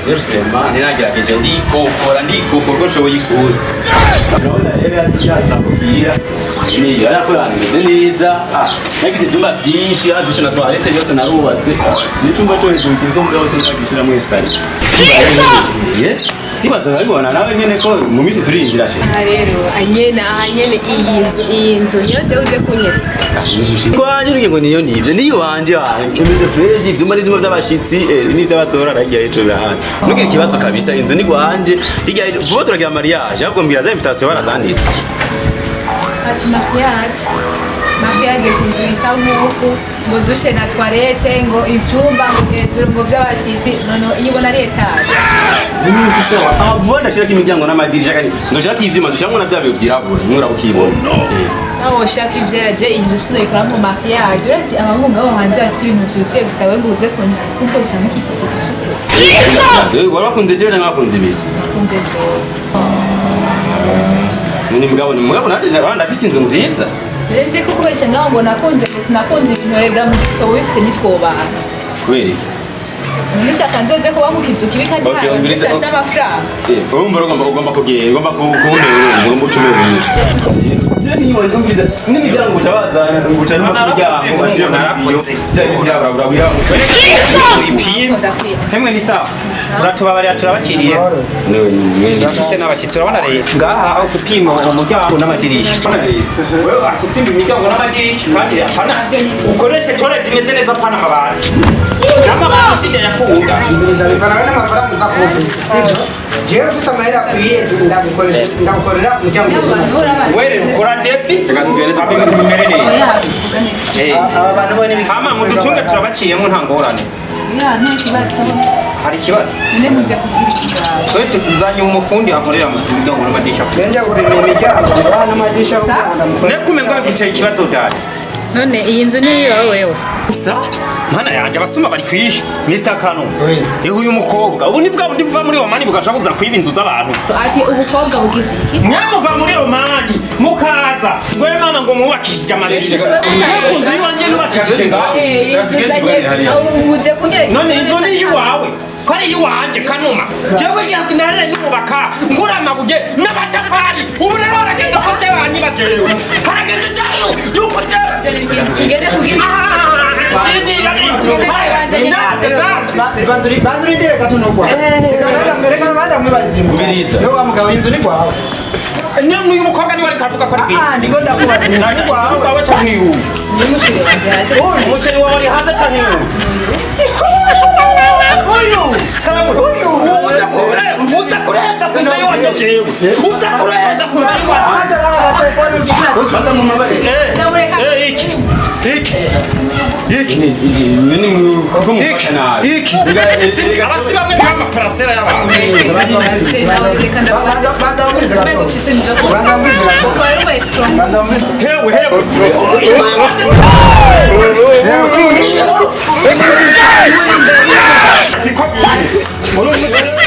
Vraiment nagerageje ndikokora ndikokora uko nshoboye kose. Urabona rero yakubwira niyo ariko yanimeze neza. Nagize ibyumba byinshi hadushe na toilette yose narubatse n'icyumba cyo hejuru kiriko mugabo sinagishiramo escalier. Nibaza urabibona nawe nyene ko mu minsi turi inzira she. Aha rero anyene aha nyene iyi nzu niyo jewe uje kunyereka. Kwanje ngira ngo niyo nivyo niyo wanje wanje kimeze fresh, ivyumba n'ivyumba by'abashitsi n'ivy'abatora hirya y'ejo birahari. Ntugire ikibazo kabisa, inzu ni gwanje hirya y'ejo vuba turagira mariage, ahubwo mbwira za invitation barazanditse. Ati mariage ku nzu isa nk'uku, ngo douche na toilette, ngo ivyumba, ngo hejuru ngo vy'abashitsi, none iyo ubona ari étage. Iminsi sawa, ah, vuba ndashirako imiryango n'amadirisha kandi ndoshirako ivyuma, dushiramwo na vya biyo vyirabura nimwe urabukibona. Nawe woshaka ivyera, je iyi nzu sinoyikoramo mariage. Urazi abahungu ngabo hanze bafise ibintu vyuzuye gusa, we ngo uze kunkoresha muri iki kizu gisukuye. Wari wakunze jewe canke wakunze ibintu? Nakunze vyose. Ni mugabo, ni mugabo nanje ndafise inzu nziza. Rero nje kukoresha ngaho ngo nakunze ngo sinakunze ibintu, rega mu gitobo bifise ntitwobana. Kubera iki? Nishaka nzoze kuba mu kizu kibi kandi Okay, hari umviriza- bafise amafaranga. Urumva ugomba kugenda, ugomba kumbera, urumva ugomba ucume ubuntu n'imiryango uca bazana uca n'imiryango bashira muri biyo byari byirabura wirabura. Ipima. Ndakwiye. Hemwe ni sawa, uratubabarira turabakiriye dufise n'abashyitsi. Urabona rero ngaha aho upima umuryango n'amadirisha. Urabona rero wewe aho upima imiryango n'amadirisha, kandi apana ukoreshe tore zimeze neza, apana amabati. N'amabati sijya yakunda. Ibiriza bivana n'amafaranga uza kuba ufise, sibyo? Jewe ufise amahera akwiye ndagukoresha, ndagukorera umuryango uzima. Were ukora depi. Reka tugende. Ibintu bimere neza. Oya, tuvuga neza. Aba bantu bo ni Hama mudutunge turabaciyemo, nta ngorane. Ya, nta kibazo. Hari ikibazo? None mujya kugira ikibazo? Twe tuzanye umufundi akorera mu miryango n'amadirisha. Nje gupima imiryango ngaha n'amadirisha kugira ngo ndamukore. Nekume ngo biguteye ikibazo dada. None iyi nzu ni iyawe wewe? Sa mana yanjye, abasuma bari kwisha Mr. Kano. Oui. Uyu mukobwa ubu ni bwa bundi buva muri Omani bugashobora kuza kwiba inzu z'abantu. Ati ubukobwa bugize iki? Mwamuva muri Omani mukaza ngo ye mama ngo mwubakishije amazu ku nzu iwanjye nubakishije ngaho. Eh, inzu nzanye uje kunyereka. None inzu ni iyiwawe ko ari iyiwanje Kanuma? Jewe nare nubaka ngura amabuye n'amatafari, ubu rero harageze ko jewe banyiba, jewe harageze jewe yuko jewe Tugende kugira Banza urindire gato ntugwa. Reka nawe mwibarize uyu mugabo. Umviriza. Yo wa mugabo, inzu ni kwawe. Nyamwe uyu mukobwa niwe ariko avuga ko ari bwiza. Ah, ndiko ndakubaza, inzu ni kwawe. Wawe canke ni uyu? N'umushiri wanje yaje. Uyu. Umusheri wawe ari hanze canke ni uyu? Uyu. Uyu. Uza kureta ku nzu iwanjye jewe, uza kureta ku nzu iwanjye. Hanze nawe agatelefone. Ndamureka. Iki iki iki ni kuko mufata nabi. Iki abasi bamwe b'amaparasera y'abantu. Reka ndakubaza. Banza wumvirize gato. Mbega ufise inzu zo Banza wumvirize gato. Ukaba uri umu escroc. Banza wumvirize. Hewe hewe. Uri imbere.